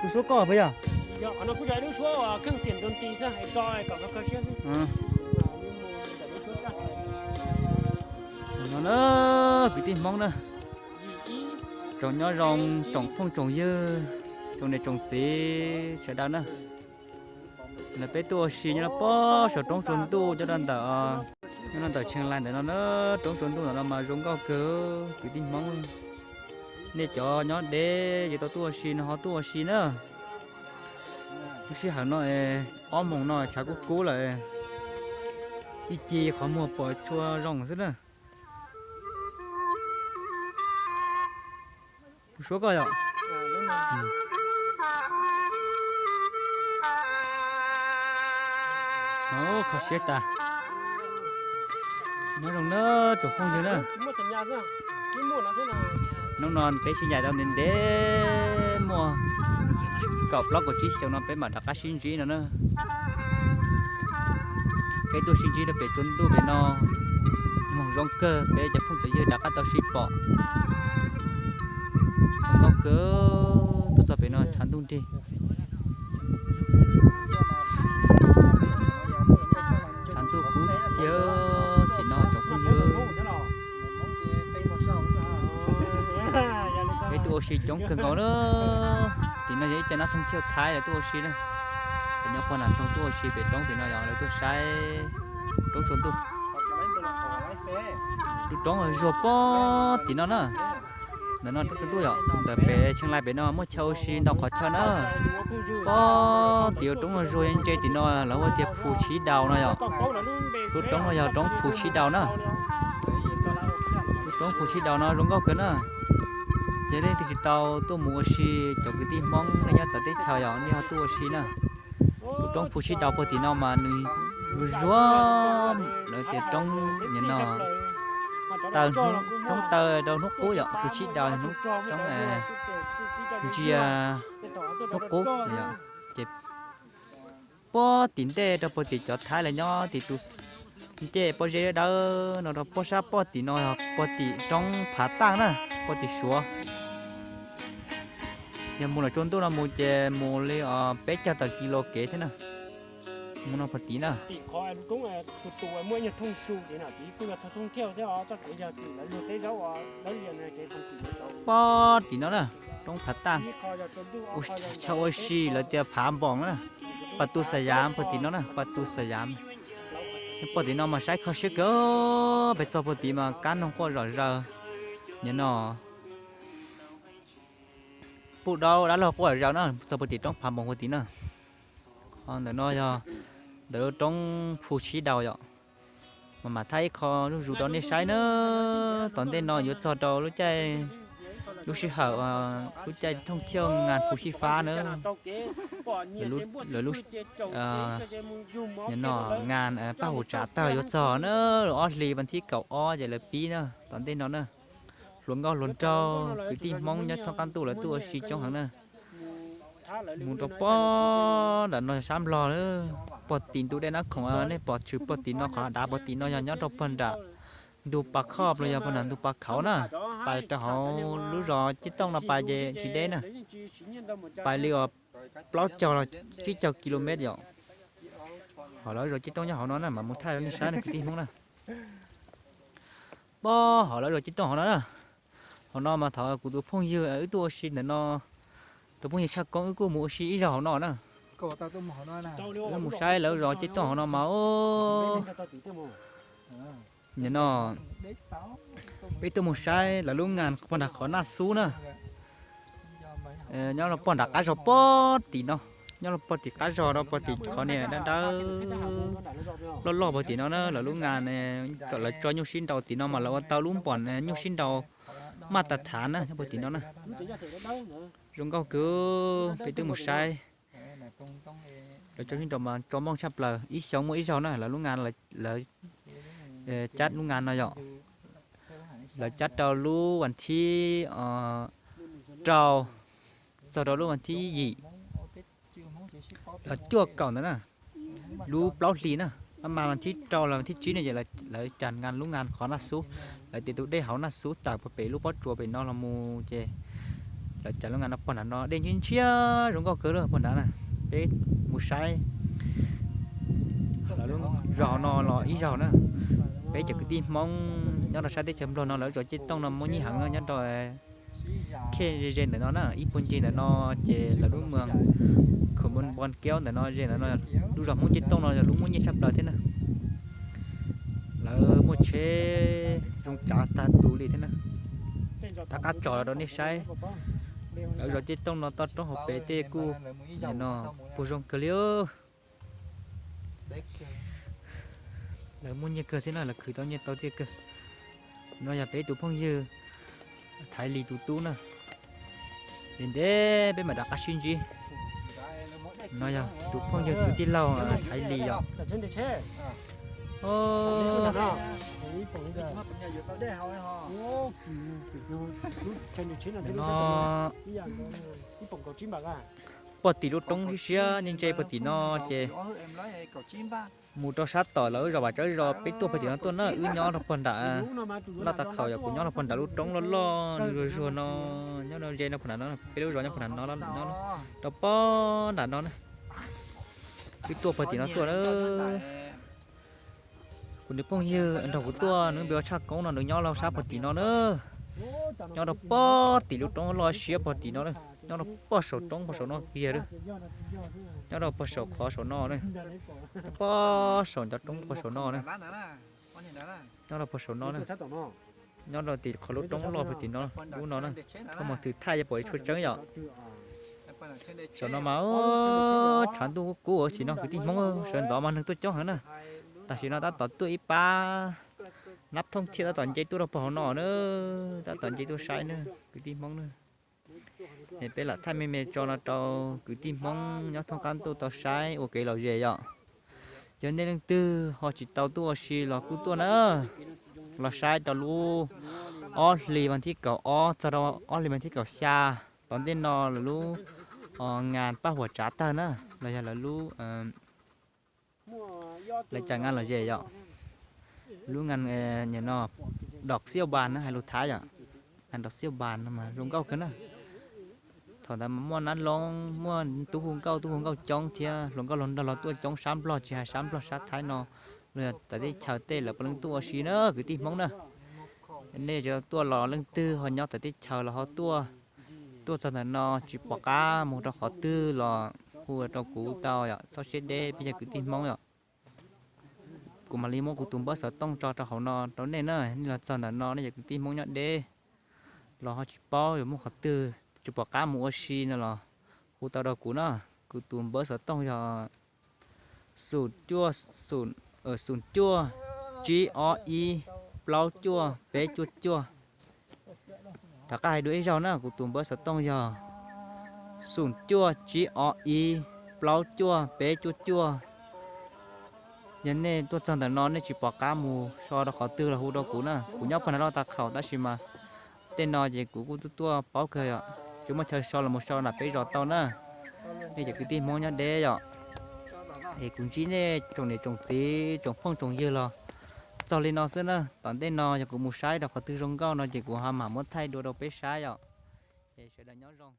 Kuv suab koj puas yog? No na, kwv tij Hmoob na, tsoom nyob zoo, tsoom phooj tsoom ywg, tsoom niam tsoom txiv sawv daws na. Ntawm peb tuaj ua si nyob rau pob saum roob tsua ntuj nyob rau ntawm, nyob rau ntawm Tsheej Lais ntawm no na. Roob tsua ntuj ntawm no mas zoo nkauj kawg kwv tij Hmoob. Nej cov nyob deb yuav tau tuaj ua si no ho tuaj ua si na. Lub sij hawm no ob moos no tshav kub kub lawm, ib ci qhov muag pom tshua zoo xwb na. Kuv suab koj yom. Kho siab tas. Nyob zoo na tsoom phooj ywg na. Hnub no peb sib ncaim tau ntev ntev muaj kaum plaub kaum tsib xyoos no peb mam rov qab sib ntsib no na. Peb tuaj sib ntsib rau pem tsua ntuj pem no, moog zoo kawg peb cov phooj cov ywg rov qab tau sib pom. Zoo nkauj kawg, tuaj txog pem no tshav ntuj nrig. Tshav ntuj kub tiag tiag, tsim no tsoom phooj ywg. Peb tuaj ua si coob kawg nkaus na. Tim no yog ib co nab thooj thiaj Thaib lawv tuaj ua si na. Cov nyob puag nram nroog tuaj ua si pem roob pem no yog lawv tuaj saib roob tsua ntuj. Tus roob zuag pob tim no na. Ntawm no roob tsua ntuj yom, ntawm pem Tsheej Lais pem no muaj chaw ua si ntau qhov chaw na. Pob tim roob zuag ntse tim no lawv hu tias Phu Tsib Daus no yom. Lub roob no yog roob Phu Tsib Daus na. Lub roob Phu Tsib Daus no zoo nkauj kawg na. Yog leej twg tsis tau tuaj mus ua si, cov kwv tij Hmoob nej nyob txawv teb chaws yog nej ho tuaj ua si na. Lub roob Phu Tsib Daus puag tim no mas nws zuag zuag, lawv tias roob nim no taw, roob taw rau hnub qub yom, Phu Tsib Daus roob ntsia hnub qub yom. Ces puag tim ntej rau puag tim cov Thaib lawv nyob tim tus ncej pob zeb dawb no rau puag sab puag tim no, puag tim roob Phav Taj na, puag tim Suav. Yog mus lawm tsua ntuj no mus ces mus li peb caug tawm kis lus kev thiab na. Mus no puag tim na. Puag tim no na, roob Phav Taj, chaw ua si lawv tias Phav Npoos na, Pas Tu Xas Yav puag tim no na, Pas Tu Xas Yav. Puag tim no mas saib kho siab kawg, peb txog puag tim mas kab noog quaj zom zaws. Nim no puj dab laug quaj zom zaws na, txog puag tim roob Phav Npoos puag tim na. Ho ntawm no yog ntawm lub roob Phu Tsib Daus yom. Mas mam thaij ib qho zuj zus rau nej saib na. Tom ntej no yuav txog rau lub caij, lub sij hawm, lub caij thooj thiaj ngas Phu Sij Fab na. Lawv lub, lawv lub, nim no ngas Paj Hum Tsav tawg yuav txog na, ob hlis vas thib kaum ob ces lawv pib na, tom ntej no na. Hluas nkauj hluas nraug kwv tij Hmoob nyob thoob qab ntuj lawv tuaj ua si coob heev na. Mus rau puag nram no sab Nplog na, puag tim ntu dej Nab Khoom, nej pom tshwm puag tim no qhov dav puag tim no yog nyob rau puag nram ntu Pas Khoj los yog puag nram ntu Pas Khauv na. Pais rau hauv lub zos Cib Tooj no pais ces tsis deb na, pais li uas plaub caug los tsib caug ki lus mev yom. Hos lawv zos Cib Tooj nyob hauv no na, mam mus thaij rau nej saib na kwv tij Hmoob na. Puag hauv lawv zos Cib Tooj hauv no na. Hauv no mas thaum kuv tus phooj ywg wb tuaj ua si ntawm no, tus phooj ywg Tshaj Koob wb kuj mus ua si ib zaug hauv no na. Wb mus saib lawv zos Cib Tooj hauv no mas, nim no peb tuaj mus saib lawv lub ngas puag nram qhov Naj Xub na. Nyob rau puag nram qab zog puag tim no, nyob rau puag tim qab zog rau puag tim qhov niag dawb dawb loj loj puag tim no na, lawv lub ngas, lawv tso nyuj sib nraus tim no mas lawv ua tau lub npom nyuj sib nraus maj tas thav na, nyob puag tim no na. Zoo nkauj kawg, peb twb mus saib. Lawv tso sib nraus mas tso mooj tshaj plaws, ib xyoo muaj ib zaug na, lawv lub ngas, lawv cab lub ngas no yom. Lawv cab rau lub vas thib rau, txog rau lub vas thib yim, cuaj kaum ntawd na, lub plaub hlis na, mas vas thib rau los vas thib tsib no ces lawv cas ngas lub ngas qhov Naj Xub, lawv tias tus dej hauv Naj Xub tawm puag pem lub pob tsuas pem no los mus ces Lawv cas lub nga no pog nram no dej ntshiab ntshiab zoo nkauj kawg li pog nrad na. Peb mus saib lawv lub zos no los ib zaug na. Peb cov kwv tij Hmoob nyob rau sab teb chaws Nplog no lawv zos Ceb Tooj no muaj nyiaj heev no nyob rau khej ze ze ntawm no na, ib puag ncig ntawm no ces lawv lub moos Kham Npon Kiaub ntawm no ze ntawm no, lub zos Hmoob Ceb Tooj no yog lub muaj nyiaj tshaj plaws thiab na. Lawv muaj tsheb zoo tsav tag tus li thiab na. Rov qab tso los rau nej saib. Lawv zos Ceb Tooj no toj roob hauv pes tej kuj no puag zoo kawg li. Lawv muaj nyiaj kawg thiab na, lawv khwv tau nyiaj tau txiaj kawg. No yog peb tus phooj ywg Thaiv Lis tus tub na. Ntev ntev peb mam rov qab sib ntsib. No yog tus phooj ywg tus tij laug Thaiv Lis yom. No pog tim lub roob siab siab ntse ntse pog tim no ces mus rau sab tom lawv zos Vam Tsawb Zos peb tuaj pog tim no tuaj na, wb nyob rau pog nram laj tas khaum yog kuv nyob rau pog nram lub roob loj loj zuag zuag no, nyob rau ze no pog nram no, peb lub zos nyob pog nram no, rau pog nram no na. Wb tuaj pog tim no tuaj na. Kuv tus phooj ywg nrog kuv tuaj nws npe ua Tshaj Koob no nws nyob rau sab pog tim no na. Nyob rau pog tim lub roob loj siab pog tim no na, nyob rau pog saum roob pog saum no kiag na. Nyob rau pog saum qhov saum no na, pog saum ncov roob pog saum no na. Nyob rau pog saum no na, nyob rau tim qhov lub roob loj pog tim no, lub no na. Thaj mos thwm thaj yog pom ib tshuaj tseeb yom. Saum no mas tshav ntuj kub kub ua si no kwv tij Hmoob, sawv ntxov mas neeg tuaj coob heev na. Tam sim no tab tom tuaj ib pab nab thooj thiaj tab tom nce tuaj rau pog hauv no na, tab tom nce tuaj saib na kwv tij Hmoob na. Es peb lam thaij me me tso no rau kwv tij Hmoob nyob thoob qab ntuj tau saib ua kev lom zem yom. Yog nej leej twg ho tsis tau tuaj ua si los kuj tuaj na, los saib rau lub ob hlis vas thib kaum ob txog rau ob hlis vas thib kaum xya. Tom ntej no lawv lub ngas paj huam tsav tawg na, los yog lawv lub lawv cas ngas lom zem yom. Lub ngas no dom xiab vas na hais lus Thaib yom, ngas dom xiab vas no mas zoo nkauj kawg na. Thaum ntawd mas muaj nab loob muaj tub hu nkauj tub hu nkauj coob thiab hluas nkauj hluas nraug los tuaj coob sab Nplog tsis hais sab Nplog sab Thaib no, los yog txawv teb chaws tej lawv puav leej tuaj ua si na kwv tij Hmoob na. Nej tsis tau tuaj los leej twg ho nyob txawv teb chaws los ho tuaj. Tuaj txog ntawm no tsis pom qab mus rau qhov twg los hu rau kuv tau yom, txhob siab deb peb yog kwv tij Hmoob yom. Kuv mam li muab kuv tus npawb xov tooj tso rau hauv no rau nej na, nej los txog ntawm no nej yog kwv tij Hmoob nyob deb los ho tsis paub yuav mus qhov twg tsis pom qab mus ua si no los hu tau rau kuv na. Kuv tus npawb xov tooj yog xum cuaj, xum cuaj, tsib ob ib, plaub cuaj, peb cuaj cuaj. Rov qab hais dua ib zaug na, kuv tus npawb xov tooj yog xum cuaj, tsib ob ib, plaub cuaj, peb cuaj cuaj. Yog nej tuaj txog ntawm no nej tsis pom qab mus so rau qhov twg los hu rau kuv na, kuv nyob pog nram laj tas khaum tab sis mas tej no ces kuv kuj tuaj tuaj paub kawg yom, tsis muaj chaw so los mus so nram peb zos tau na. Nej cov kwv tij Hmoob nyob deb yom, es kuv ntsib nej tsoom niam tsoom txiv tsoom phooj tsoom ywg los txog li no xwb na, tom ntej no yog kuv mus saib rau qhov twg zoo nkauj no ces kuv ho mam muab thaij dua rau peb saib yom. Es sawv daws nyob zoo.